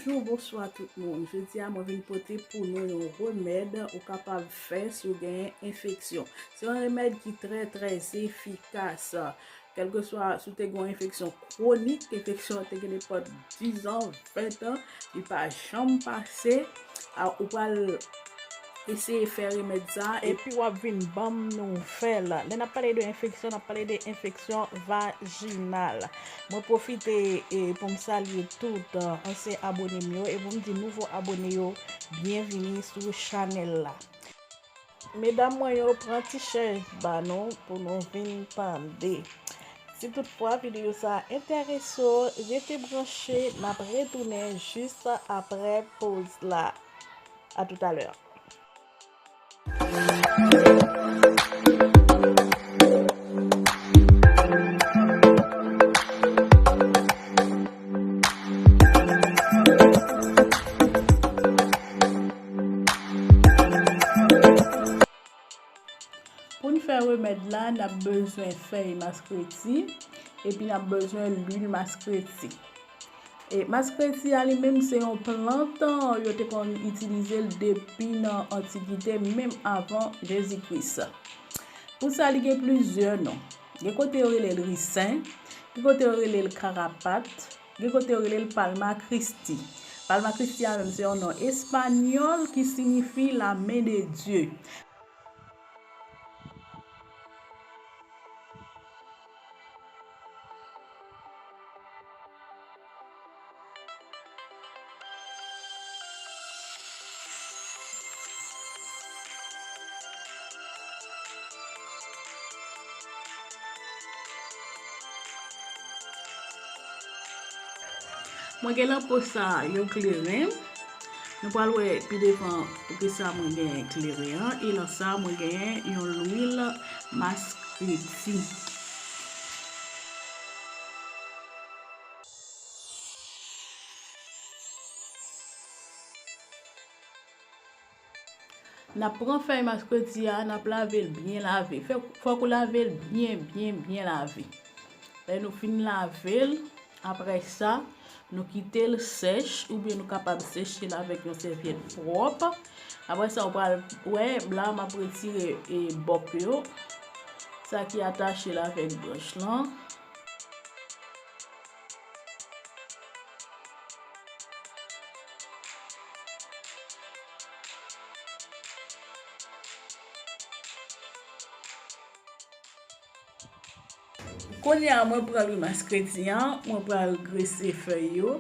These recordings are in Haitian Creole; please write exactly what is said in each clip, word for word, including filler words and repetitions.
Bonjou, bonswa tout moun. Jodi a, mwen vin pote pou nou yon remèd ou kapab fè si w genyen enfeksyon. Se yon remèd ki trè, trè efikas. Kèlkeswa si w te gen yon enfeksyon kwonik, enfeksyon an te gen nenpòt diz an, ven an, li pa janm pase, a, ou pral eseye fè remèd sa a, epi w ap vin ban m nouvèl. Lè n ap pale de enfeksyon, n ap pale de enfeksyon vajinal. Mwen pwofite, e, pou m salye tout, e, ansyen abone m yo e pou m di nouvo abone yo, byenvini sou chanèl la. Medam mwen yo, pran ti chèz ba nou pou nou vin tande. Si toutfwa videyo sa a enterese w, rete branche, n ap retounen jis apre poz la. A toutalè. Pou n fè remèd la, n ap bezwen fèy maskreti, epi n ap bezwen lwil maskreti. E maskreti a li menm se yon plant, yo te konn itilize l depi nan antikite, menm avan Jezi Kris. Pou sa, li gen plizyè non. Gen kote yo rele l risen, gen kote yo rele l karapat, gen kote yo rele l palma Christi. Palma Christi a menm se yon non espanyòl ki siyifi la main de Dieu. Mwen gen lan po sa a yon kleren. Nou pral wè pi devan poukisa mwen gen kleren an. E lan sa, mwen gen yon lwil maskreti. N ap pran fèy maskreti a, n ap lave l byen lave. Fè, fòk ou lave l byen, byen, byen lave. Lè nou fin lave l, apre sa, nou kite l sèch, oubyen nou kapab seche l avèk yon sèvyèt pwòp. Apre sa, ou pral wè, la, m ap retire, e, bòk yo. Sa ki atache l avèk branch lan. Kounye a, mwen pran lwil maskreti an, mwen pral grese fèy yo.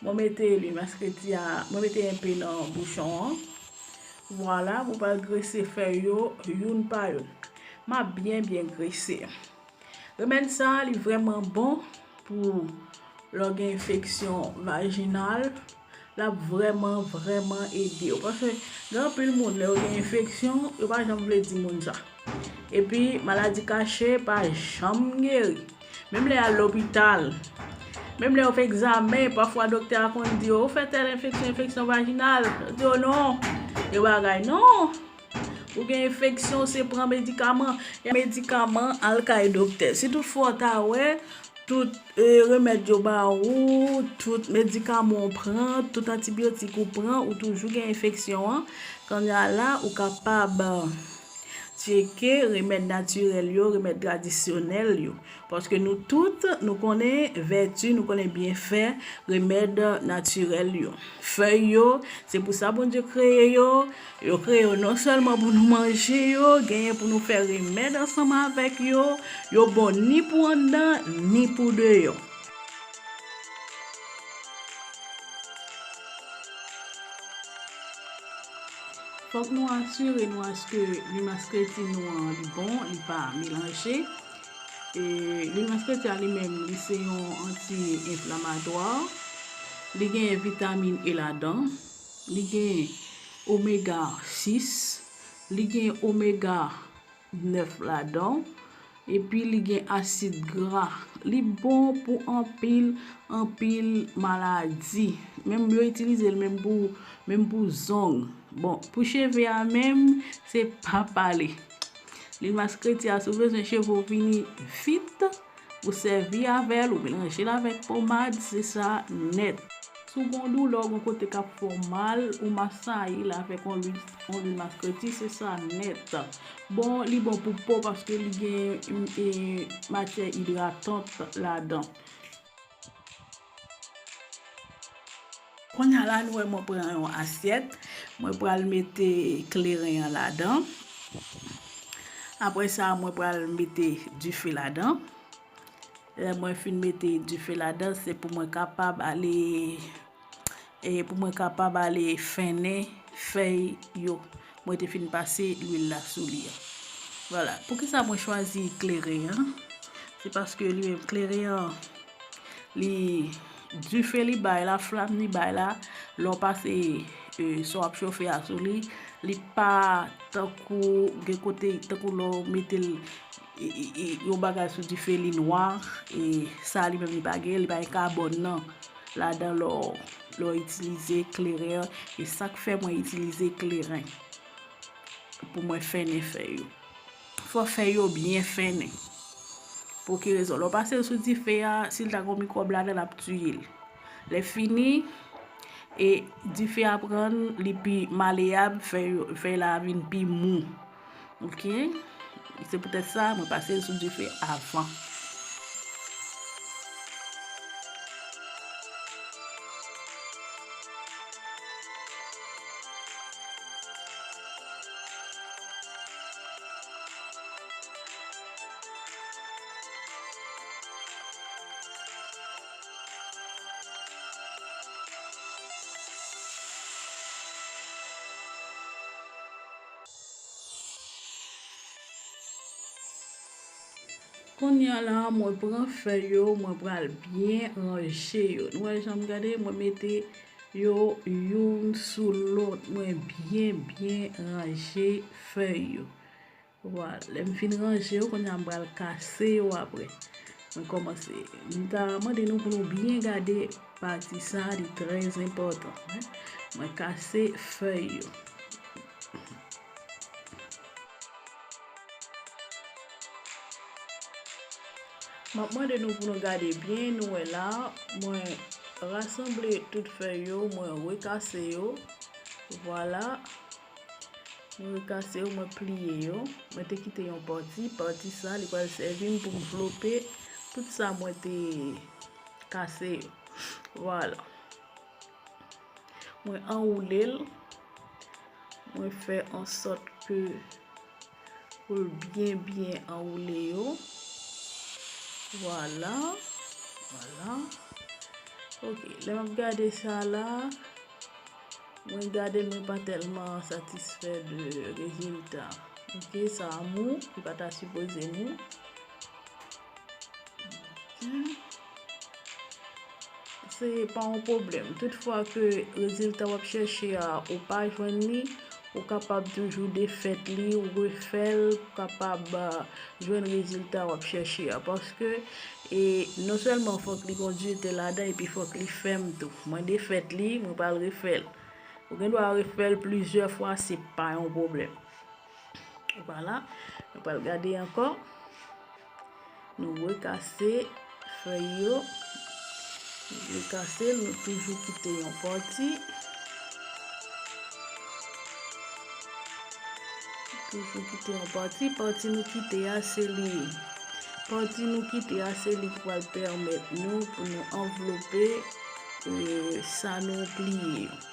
Mwen mete lwil maskreti a, mwen mete enpe nan bouchon an. Vwala, mwen pral grese fèy yo youn pa youn. M ap byen, byen grese. Remèd sa a, li vrèman bon pou lè w gen enfeksyon vajinal. L ap vrèman, vrèman ede w. Paske gen anpil moun, lè yo gen enfeksyon, yo pa janm vle di moun sa. Epi, maladi kache pa janm geri. Menm lè y al lopital, menm lè yo fè egzamen, pafwa doktè a konn di yo, "Ou fè tèl enfeksyon, enfeksyon vajinal." Yo di yo, "Non, yo bagay, non." Ou gen enfeksyon, se pran medikaman. Medikaman, al kay doktè. Si toutfwa w ta wè, tout, e, remèd yo ba ou, tout medikaman w pran, tout antibyotik ou pran, ou toujou gen enfeksyon an, kounye a la, ou kapab, e, tcheke remèd natirèl yo, remèd tradisyonèl yo. Paske nou tout, nou konnen vèti, nou konnen byenfè remèd natirèl yo. Fèy yo, se pou sa Bondye kreye yo. Yo kreye yo non sèlman pou nou manje yo, genyen pou nou fè remèd ansanm avèk yo. Yo bon ni pou anndan, ni pou deyò. Fòk nou asire nou aske lwil maskreti nou an, li bon, li pa melanje. E lwil maskreti a li menm, li se yon anti-enflamatwa. Li gen vitamin E ladan. Li gen omega sis. Li gen omega nèf ladan. Epi li gen asid gra. Li bon pou anpil, anpil maladi. Menm yo itilize l menm pou, menm pou zong. Bon, pou cheve a menm, se pa pale. Lwil maskreti a, si w bezwen cheve w vini vit, ou sèvi avè l, ou melanje l avèk pomad, se sa nèt. Si w gen yon doulè, ou gen yon kote k ap fè w mal, ou masaye l avèk yon lwil, yon lwil maskreti, se sa nèt. Bon, li bon pou po paske li gen, e, matyè idratant ladan. Kounye a la, nou wè mwen pran yon asyèt, mwen pral mete kleren an ladan. Apre sa, mwen pral mete dife ladan. Lè mwen fin mete dife ladan, se pou mwen kapab ale, e pou mwen kapab ale fennen fèy yo. Mwen te fin pase lwil la sou li an. Vwala. Poukisa mwen chwazi kleren an? Se paske li menm kleren an, li, dife li bay la, flam li bay la, lè w pase, e, sa w ap chofe a sou li, li pa tankou, gen kote, tankou lè w mete l, e, e, e, yon bagay sou dife, li nwa, e sa li menm li pa gen, li pa gen kabòn nan ladan lè w, lè w itilize kleren an, e sa k fè mwen itilize kleren pou mwen fennen fèy yo. Fò fèy yo byen fennen. Pou ki rezon? Lè w pase l sou dife a, si l ta gen mikwòb ladan l, l ap tiye l. Lè fini, e dife a pran l, li pi maleyab, fèy yo, fèy la vin pi mou. Oke? Se poutèt sa, mwen pase l sou dife avan. Kounye a la, mwen pran fèy yo, mwen pral byen ranje yo. Nou wè jan m gade, mwen mete yo youn sou lòt. Mwen byen, byen ranje fèy yo. Vwala, lè m fin ranje yo, kounye a m pral kase yo apre. Mwen kòmanse. M ta mande nou pou nou byen gade pati sa, li trè enpòtan, wi. Mwen kase fèy yo. M ap mande nou pou nou gade byen, nou wè la, mwen rasanble tout fèy yo, mwen rekase yo. Vwala. Mwen rekase yo, mwen pliye yo. Mwen te kite yon pati. Pati sa, li pral sèvi m pou m vlope tout sa mwen te kase yo. Vwala. Mwen anwoule l. Mwen fè ansòt ke pou l byen, byen anwoule yo. Vwala. Vwala. Ok, lè m ap gade sa la, mwen gade l, mwen pa tèlman satisfè de rezilta. Ok, sa a mou, li pa ta sipoze mou. Ok. Se pa yon pwoblèm. Tout fwa ke rezilta w ap chèche a, ou pa jwenn li, ou kapab toujou defèt li, ou refè l, pou kapab, ah, jwenn rezilta w ap chèche a. Paske, e, non sèlman fòk li gen dwete ladan, epi fòk li fèm tou. Mwen defèt li, mwen pral refè l. Ou gen dwa refè l plizyè fwa, se pa yon pwoblèm. Vwala, nou pral gade ankò. Nou rekase fèy yo. Nou rekase l, nou toujou kite yon pati. Toujou kite yon pati. Pati nou kite a, se li. Pati nou kite a, se li ki pral pèmèt nou pou nou anvlope, e, sa nou pliye yo.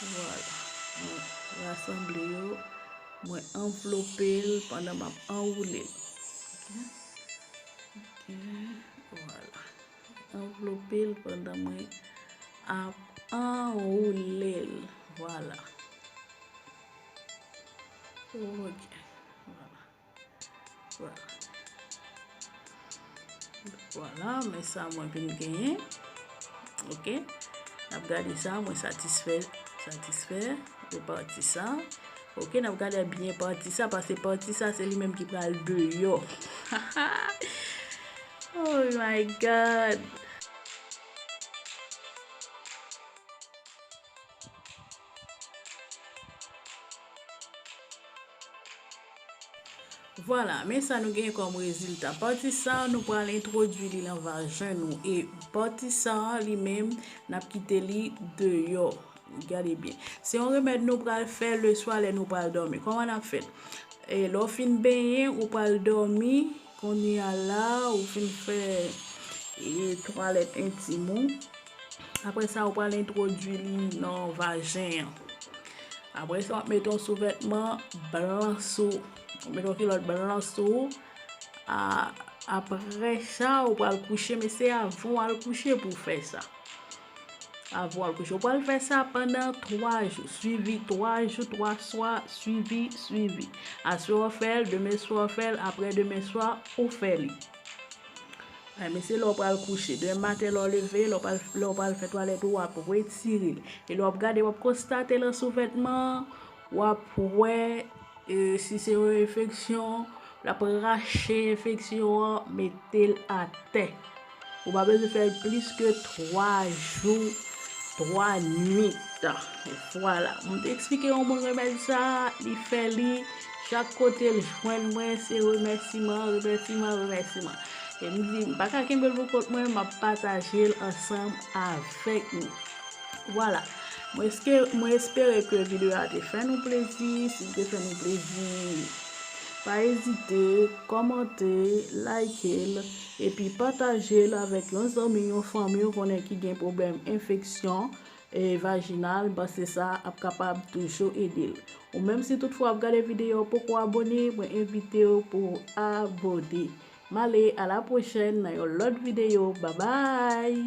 Vwala. Mwen rasanble yo. Mwen anvlope l pandan m ap anwoule l. Ok. Ok. Vwala. Anvlope l pandan mwen ap anwoule l. Vwala. Ok. Vwala. Vwala. Vwala, men sa mwen vin genyen. Ok. N ap gade sa, mwen satisfè, satisfè de pati sa. Ok, n ap gade byen pati sa, paske pati sa, se li menm ki pral deyò. Oh my God. Vwala, men sa nou genyen kòm rezilta. Pati sa, nou pral entwodui li nan vajen nou. E pati sa, li menm, n ap kite li deyò. Gade byen. Se yon remèd nou pral fè leswa lè nou pral dòmi. Kòman n ap fè l? E lè w fin benyen, ou pral dòmi. Kounye a la, ou fin fè e, twalèt entim ou. Apre sa, ou pral entwodui li nan vajen an. Apre sa, w ap mete yon souvètman blan sou ou. Ou mete yon kilòt blan sou ou. A, apre sa, ou pral kouche, men se avan w al kouche pou w fè sa. Avan w al kouche. Ou pral fè sa pandan twa jou. Swivi twa jou, twa swa, swivi, swivi. Aswè w fè l, demen swa w fè l, apre demen swa ou fè li. Ay, men se lè w pral kouche. Demen maten lè w leve, lè w pral, lè w pral fè twalèt ou, w ap retire l. E lè w ap gade, w ap konstate nan souvètman an, w ap wè, e, si se yon enfeksyon, l ap rache enfeksyon an, mete l atè. Ou pa bezwen fè l plis ke twa jou, twa nwit. Vwala. Mwen te eksplike yon moun remèd sa, li fè li, chak kote l jwenn mwen, se remèsiman, remèsiman, remèsiman. E m di, m pa ka kenbe l pou kont mwen, m ap pataje l ansanm avèk nou. Vwala. Mwen eske, mwen espere ke videyo a te fè nou plezi. Si l te fè nou plezi, pa ezite, kòmante, like l, epi pataje l avèk yon zanmi, yon fanmi w konnen ki gen pwoblèm enfeksyon, e, vajinal. M panse sa ap kapab toujou ede l. Ou menm si toutfwa w ap gade videyo, poko abone, mwen envite w pou w abone. M ale, a la pwochèn nan yon lòt videyo. Babay!